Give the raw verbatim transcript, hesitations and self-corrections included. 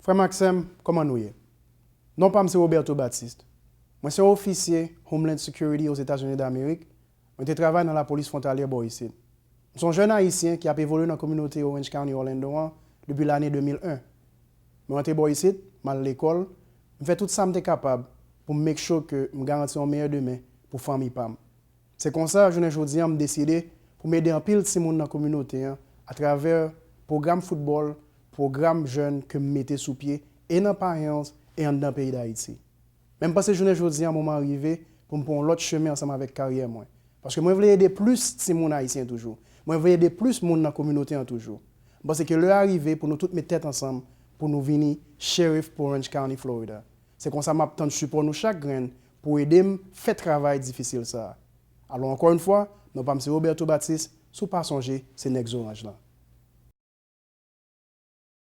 Frè m ak sè m, kòman nou ye? Non pa m se Roberto Baptiste. Mwen se yon ofisye Homeland Security Ozetazini Damerik. Mwen te travay nan lapolis fwontalyè bò isit. M se yon jèn Ayisyen ki ap evolye nan kominote Orange County Orlando an depi lane de mil en. Mwen rantre bò isit, m al lekòl, m fè tout sa m te kapab pou m make sure ke m garanti yon meyè demen pou fanmi pa m. Se konsa, jounen jodi an, m deside pou m ede anpil timoun nan kominote an atravè pwogram foutbòl, pwogram jèn ke m mete sou pye e nan Payans e anndan peyi Dayiti. Men m panse jounen jodi an, moman an rive pou m pran yon lòt chemen ansanm avèk karyè mwen. Paske mwen vle ede plis timoun ayisyen toujou. Mwen vle ede plis moun nan kominote an toujou. M panse ke lè a rive pou nou tout met tèt ansanm pou nou vini Sheriff pou Orange County, Florida. Se konsa m ap tann sipò nou chak grenn pou ede m fè travay difisil sa a. Alò, ankò yon fwa, non pa m se Roberto Baptiste, si w pa sonje, se nèg zoranj lan.